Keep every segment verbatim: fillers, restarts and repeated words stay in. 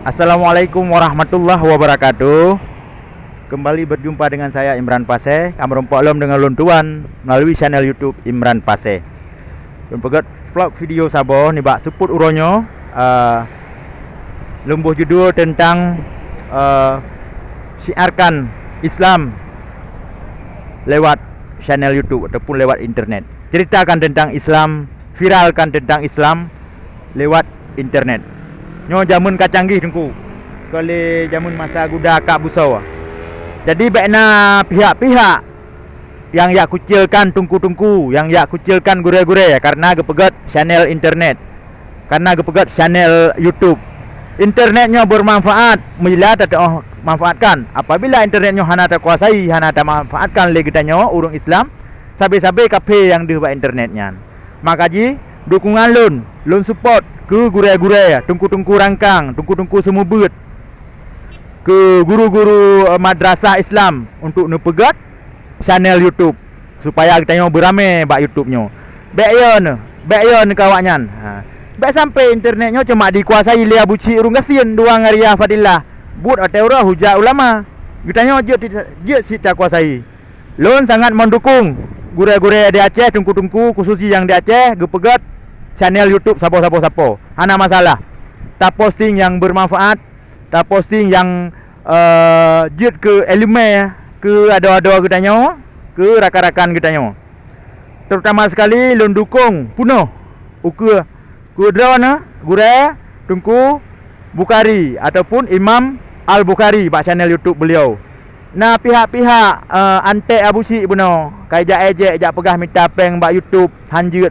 Assalamualaikum warahmatullahi wabarakatuh. Kembali berjumpa dengan saya, Imran Pasé. Kamoe meurumpok lom deungon lôn tuan melalui channel YouTube Imran Pasé. Lôn peugöt vlog video saboh nibak seupôt uroe nyoe, eh, lôn boh judul teuntang, eh, syiarkan Islam lewat channel YouTube ataupun lewat internet. Ceritakan teuntang Islam, viralkan teuntang Islam lewat internet. Nyoe jameun ka canggih, Teungku. Kon lé jameun masa guda kak busoe. Jadi, bék na pihak-pihak nyang jak kucilkan teungku-teungku, nyang jak kucilkan gurée-gurée, karena geupeugöt channel internet, karena geupeugöt channel YouTube. Internet nyoe bermanfaat bila tateuoh manfaatkan. Apabila internet nyoe hana takuasai, hana tamanfaatkan lé geutanyoe ureuëng Islam, sabe-sabe kaphé nyang deuh bak internet nyan. Maka jih, dukungan lôn, lôn support keu gurée-gurée, teungku-teungku rangkang, teungku-teungku seumeubeuet, keu guru-guru, eh, madrasah Islam untuk neupeugöt channel YouTube, supaya geutanyoe beuramé bak YouTube nyoe. Bék yon, bék yon keu awaknyan. Ha. Bék sampai internet nyoe cuma dikuasai lé Abu Cik ureuëng gasien dua ngon Ria Fadillah. Buet watée uroe hujat ulama. Geutanyoe jeuet, jeuet cit takuasai. Lôn sangat mendukung gurée-gurée di Aceh, teungku-teungku khusus nyang di Aceh geupeugöt channel YouTube saboh-saboh sapo. Hana masalah. Taposting nyang bermanfaat, taposting nyang, eh, jeuet keu iéleumé keu adoe-adoe geutanyoe, keu rakan-rakan geutanyoe. Terutama sekali lôn dukung peunoh ukeue keu droeneuh gurée Teungku Bukhari ataupun Imam Al-Bukhari bak channel YouTube beliau. Na pihak-pihak, eh, antek Abu Cik bunoe, ka ijak ejek, ijak peugah mita péng bak YouTube, hanjeuet,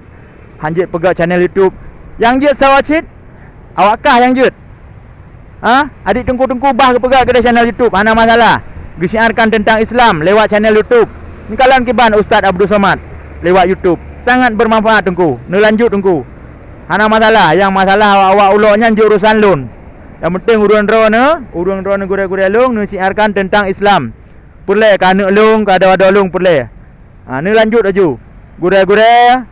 hanjeuet peugöt channel YouTube. Nyang jeuet sawa cit, awak kah nyang jeuet. Ha? Adik teungku-teungku bah geupeugah keudeh channel YouTube, hana masalah. Geusiarkan teuntang Islam lewat channel YouTube. Neukalon kiban Ustaz Abdul Somad lewat YouTube. Sangat bermanfaat teungku. Neulanjut teungku. Hana masalah. Nyang masalah awak-awak ulok nyan jeuet urusan lôn. Nyang penting ureuëng droeneuh, ureuëng droeneuh gurée-gurée lôn neusiarkan teuntang Islam. Peureulée ka aneuk lôn, ka adoe-adoe lôn peureulée. Ha, neulanjut laju. Gurée-gurée,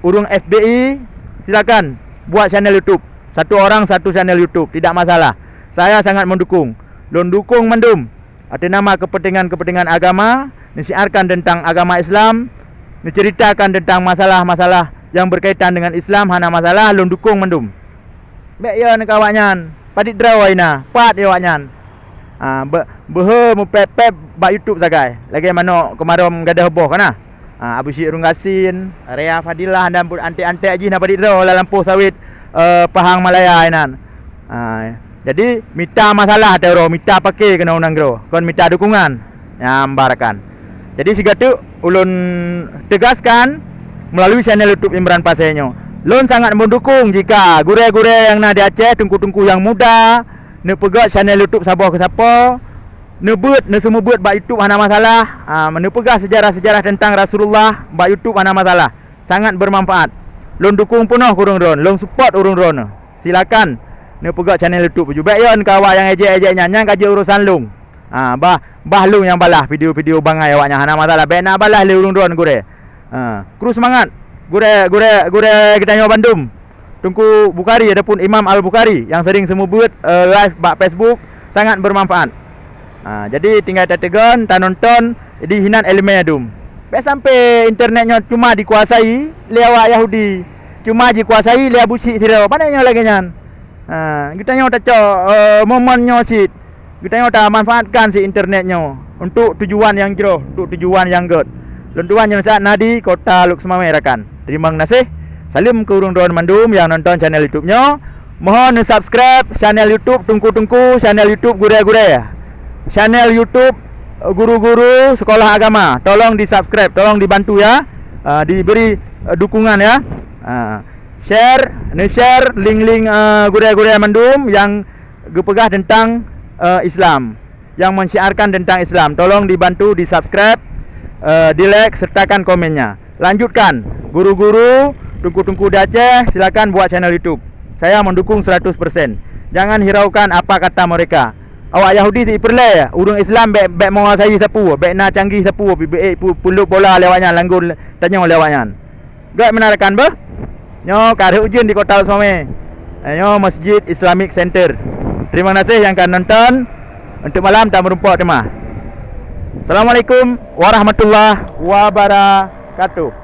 ureuëng F B I, silakan buat channel YouTube. Satu orang satu channel YouTube, tidak masalah. Saya sangat mendukung. Lôn dukung mandum. Atas nama kepentingan-kepentingan agama, neusiarkan tentang agama Islam, neuceritakan tentang masalah-masalah yang berkaitan dengan Islam, hana masalah, lôn dukung mandum. Bék yo neuka awaknyan, padit droe ina, pat yo awaknyan. Ah, beuhe meupép-pép bak YouTube sagai, lagée manok keumarom gadôh boh kana. Ah, Abu Syik Runggasin, Rea Fadilah dan antek-antek jih na padit droe lam lampôh sawét, eh, Pahang Malaya inan. Ah, jadi mita masalah ateuroe, mita paké keunoe nanggroe, kon mita dukungan. Nyang barakan. Jadi sigoe teuk ulôn tegaskan melalui channel YouTube Imran Pasé nyoe. Lôn sangat mendukung jika gurée-gurée nyang na di Aceh, teungku-teungku nyang muda, neupeugét channel YouTube saboh keu sapo, neubeuet, neuseumeubeuet bak YouTube hana masalah. Ha, neupeugah sejarah-sejarah tentang Rasulullah bak YouTube hana masalah. Sangat bermanfaat. Lôn dukung peunoh keu ureuëng droen, lôn support ureuëng droen. Silakan neupeugét channel YouTube ju. Bék yo neuka awak nyang ejek-ejek nyan, nyan ka jeuet urusan lôn. Ha, bah, bah lôn nyang balah video-video bangai awaknyan hana masalah. Bék na balah lé ureuëng droen gurée. Ha, kru seumangat. Gurée, gurée, gurée geutanyoe bandum. Teungku Bukhari ataupun Imam Al-Bukhari nyang sering seumeubeuet, eh, live bak Facebook sangat bermanfaat. Ha, jadi tinggai tateugon, tanonton, jadi hinan iéleumé dum. Bék sampai internet nyoe cuma dikuasai lé awak Yahudi, cuma jikuasai lé Abu Syik sidroe. Pane nyoe lagée nyan? Ha, geutanyoe tacok, eh, momen nyoe cit. Geutanyoe tamanfaatkan si internet nyoe untuk tujuan nyang jroh, untuk tujuan nyang gét. Lôn tuan nyang saat na di kota Lhokseumawe rakan. Teurimong gaséh. Saleuem keu ureuëng droen mandum nyang nonton channel YouTube nyoe. Mohon neusubscribe channel YouTube Teungku-teungku, channel YouTube Gurée-gurée, channel YouTube, eh, guru-guru sekolah agama. Tolong di-subscribe, tolong dibantu ya. Ah, diberi, eh, dukungan ya. Ah, share, neu-share link-link, eh, gurée-gurée mandum nyang geupeugah tentang, eh, Islam, yang mensiarkan tentang Islam. Tolong dibantu di-subscribe, eh, di-like, sertakan komennya. Lanjutkan, guru-guru, teungku-teungku di Aceh, silakan buat channel YouTube. Saya mendukung seratus persen. Jangan hiraukan apa kata mereka. Awak Yahudi ti peureulée, ureuëng Islam bék, bék menguasai sapeue, bék na canggih sapeue, bék, bék pu-, peulut bola lé awaknyan, langgong tanyoe lé awaknyan. Gét meunan rakan beuh. Nyoe ka rhot ujeuen di kota Lhokseumawe. Eh, nyoe Masjid Islamic Center. Terima kasih nyang ka nonton. Untuk malam tameurumpok teuma. Assalamualaikum warahmatullahi wabarakatuh.